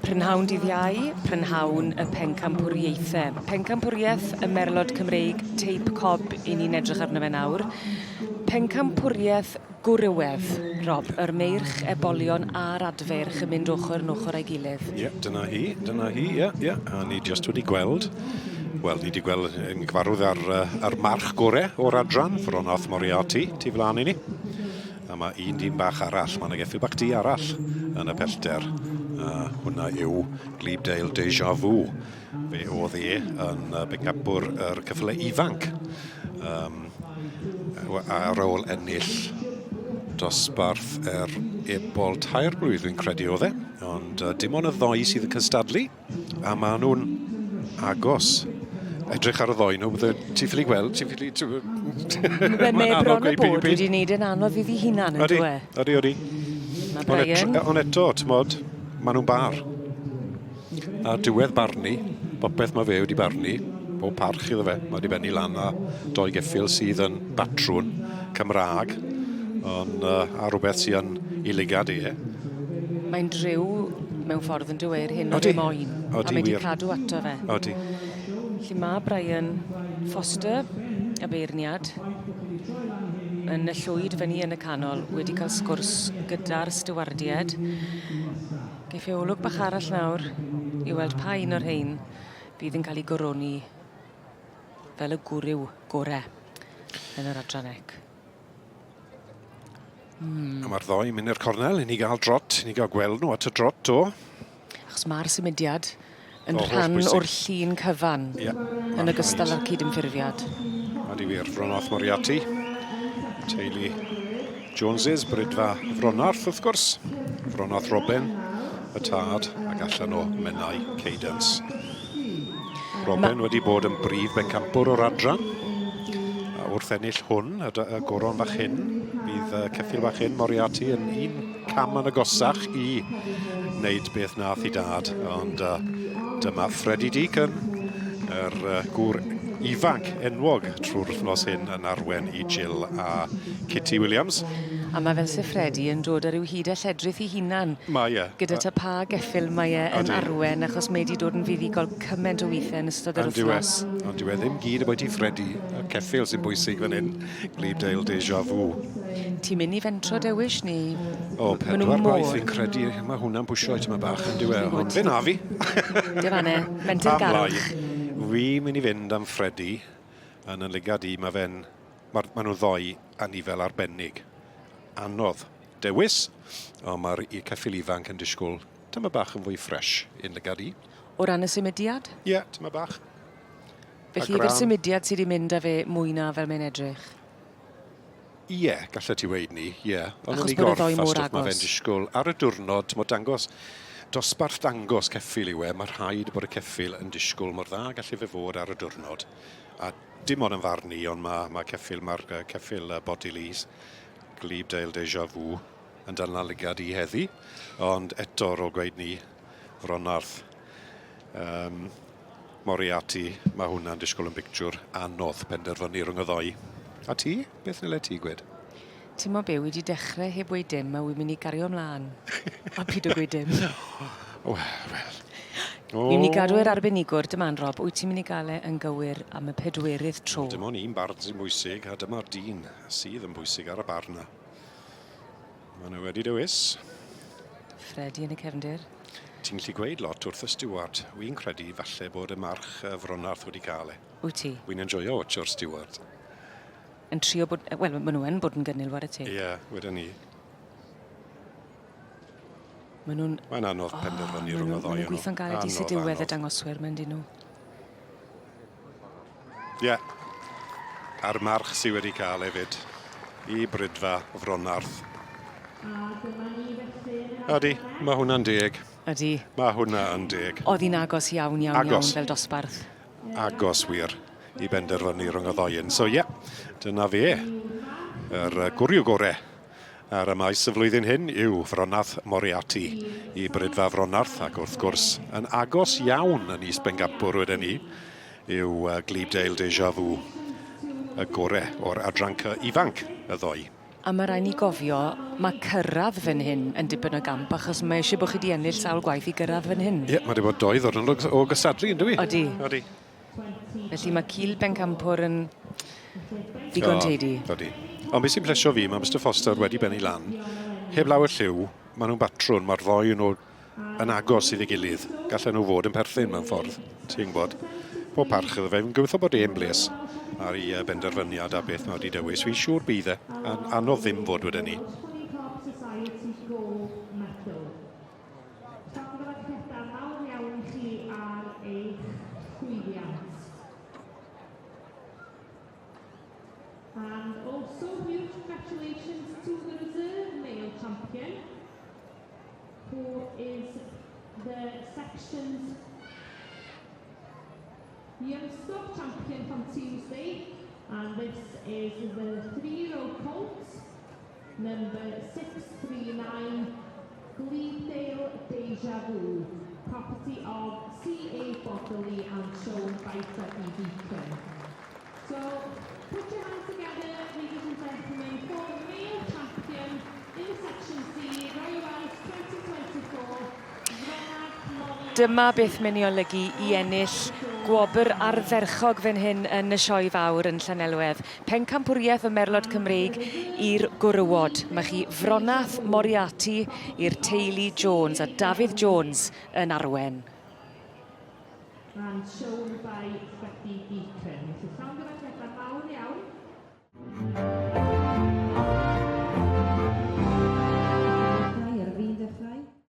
Prynhawn dydd Iau, prynhawn y pencampwriaethau. Pencampwriaeth y Merlod Cymreig Teip Cob i ni'n edrych arno fe nawr. Pencampwriaeth gwrywedd, Rob, yr meirch, ebolion a'r adfeirch yn mynd ochr yn ochr â'i gilydd. Ie, yeah, dyna hi, dyna hi, ie, yeah, ie. Yeah. A ni jyst wedi gweld, wel, ni wedi gweld yn gyfarwydd ar, ar march gore o'r adran, Fronath Moriarty, tu flaen i ni. A mae un dyn bach arall, mae yna geffyl bach du arall yn y pellter. A hwnna yw Glebe Deja Vu. Fe oedd e yn bencampwr yr ceffylau ifanc. Um, ar ôl ennill dosbarth yr ebol tair blwydd, fi'n credu oedd e. Ond uh, dim ond y ddoi sydd yn cystadlu. A maen nhw'n agos. Edrych ar y ddoi nhw, bydde ti'n ffili gweld, ti'n ffili... Mae bron y bod wedi wneud yn anodd iddi hunan, yn dwi? Odi, odi. Mae Brian... Ond eto, ti'n modd, maen nhw'n bar. A diwedd barnu, popeth mae fe wedi barnu, bob parch iddo fe, mae wedi bennu lan â doi geffyl sydd yn batrwn Cymraeg, ond uh, a rhywbeth sydd yn i lygad e. Mae'n driw mewn ffordd yn dyw e i'r hyn oedd e moyn. Odi, a mae wedi wir. cadw ato fe. Odi. Felly mae Brian Foster, y beirniad, yn y llwyd fyny yn y canol wedi cael sgwrs gyda'r stiwardied. Geiff e olwg bach arall nawr i weld pa un o'r rhein fydd yn cael ei goroni fel y gwryw gore yn yr adran ec. Mm. A mae'r ddoi mynd i'r cornel i ni gael drot, i ni gael gweld nhw at y drot do. Achos mae'r symudiad yn oh, rhan o'r llun cyfan yeah, yn ogystal â'r cydymffurfiad. Ydy wir, Fronoth Moriarty, teulu Joneses, Brydfa Fronarth wrth gwrs, Fronoth Robin, y tad, ac allan o Menai Cadence. Robin wedi bod yn brif bencampwr o'r adran. A wrth ennill hwn, y, y goron fach hyn, bydd y ceffyl fach hyn, Moriarty, yn un cam yn agosach i wneud beth nath i dad. Ond uh, dyma Freddie Deacon, yr uh, gŵr ifanc enwog trwy'r wythnos hyn yn arwen i Jill a Kitty Williams. A mae fel se Freddie yn dod â rhyw hyd a lledrith i hunan. Mae e. Gyda ta pa geffyl mae e yn arwen, achos mae 'di dod yn fuddugol cymaint o withe yn ystod yr wythnos. Ond dyw e ddim gyd ambwyty Freddie, y ceffyl sy'n bwysig fan hyn, Glebe Deja Vu. Ti'n mynd i fentro dewis neu? O, pedwar gwaith fi'n credu, mae hwnna'n pwysio i tyma bach yn dyw e, ond fe na fi. Dyma ne, menter garwch. Fi'n mynd i fynd am Freddie, yn yn lygad i, mae fe'n Mae'r, maen nhw'n ddoi anifel arbennig. Anodd dewis, ond mae'r ceffyl ifanc yn disgwyl tyma bach yn fwy ffresh i'n lygad i. O ran y symudiad? Ie, yeah, tyma bach. Felly yfe'r symudiad sydd wedi mynd â fe mwy na fel mae'n edrych? Ie, yeah, gallet ti weud 'ny, ie. Yeah. Ond Achos bod y ddoi mor agos. Mae fe'n disgwyl ar y diwrnod, t'mod dangos, dosbarth dangos ceffyl yw e, mae rhaid bod y ceffyl yn disgwyl mor dda gallu fe fod ar y diwrnod. A Dim ond yn farn i, ond mae, mae ceffyl, mae'r ceffyl Bodilys, Glebe Deja Vu, yn dal lygad i heddi. Ond eto, ar ôl gweud ni, Fronarth, um, Moriarty, mae hwnna'n disgwyl yn bictiwr anodd penderfynu rhwng y ddoi. A ti? Beth nyle ti gwed? Ti'n mo be, wi 'di dechrau heb weud dim a wi'n mynd i gario mlaen. A pido gweud dim. Wel, wel. Wi'n mynd i gadw e'r arbenigwr, dy man Rob, wyt ti'n mynd i gael e yn gywir am y pedwerydd tro? Dim ond un barn sy'n bwysig, a dyma'r dyn sydd yn bwysig ar y barn 'na. Maen nhw wedi dewis. Freddie yn y cefndir. Ti'n gallu gweud lot wrth y stiward. Wi'n credu falle bod y march Fronarth wedi cael e. Wyt ti? Wi'n enjoio watcho'r stiward. Yn trio bod... Wel, maen nhw yn bod yn gynnil, ware teg. Ie, yeah, wedyn ni. Maen nhw'n... Mae'n anodd oh, penderfynu rhwng y ddoi Maen nhw'n gweithio'n galed i sydd diwedd y dangoswyr, mae'n dyn nhw. Ie. Yeah. A'r march sydd wedi cael hefyd i Brydfa Fronarth. Ydy, mae hwnna'n deg. Ydy. Mae hwnna yn deg. Oedd hi'n agos iawn, iawn, agos. iawn fel dosbarth. Agos wir i benderfynu rhwng y ddoi un. So ie, yeah, dyna fe. Yr gwryw gore ar y maes y flwyddyn hyn yw Fronath Moriarty i Brydfa Fronarth ac wrth gwrs yn agos iawn yn Is Bengampwr wedyn ni yw Glebe Deja Vu y gore o'r adran ifanc y ddoi. A ma' rai' ni gofio ma' cyrradd fan hyn yn dipyn o gamp achos mae isie bo' chi 'di ennill sawl gwaith i gyrradd fan hyn. Ie, ma' 'di bod doi ddwrnod o gystadlu yndyw 'i? Odi. Odi. Felly ma' cil bencampwr yn ddigon teidi. Odi. Ond beth sy'n plesio fi, mae Mr Foster wedi bennu lan. Heb lawer lliw, maen nhw'n batrwn, mae'r ddoi nhw yn agos iddi gilydd. Gallen nhw fod yn perthyn mewn ffordd, ti'n gwybod. Pob parch iddo fe. Fi'n gobeithio bod e'n bles ar ei benderfyniad a beth mae wedi dewis. Fi'n siŵr bydd e. Anodd ddim fod wedyn ni. Llongyfarchiadau mawr iawn i chi ar eich llwyddiant. And also huge congratulations to the reserve male champion, who is the section's youngstock champion from Tuesday. And this is the 3-year-old colt, number 639, Gleedale Deja Vu, property of C.A. Bodley and shown by Freddie Deacon. So put your hands together, ladies and gentlemen, for the male champion in the Section C, Royal Welsh 2024, Ronald Moriarty. Dyma beth mae'n ei olygu i ennill gwobr ardderchog fan hyn yn y Sioe Fawr yn Llanelwedd. Pencampwriaeth y Merlod Cymreig i'r gwrywod. Mae chi Fronath Moriarty i'r teulu Jones a Dafydd Jones yn arwen. And shown by Freddie Deacon. Felly llongyfarchiadau mawr iawn.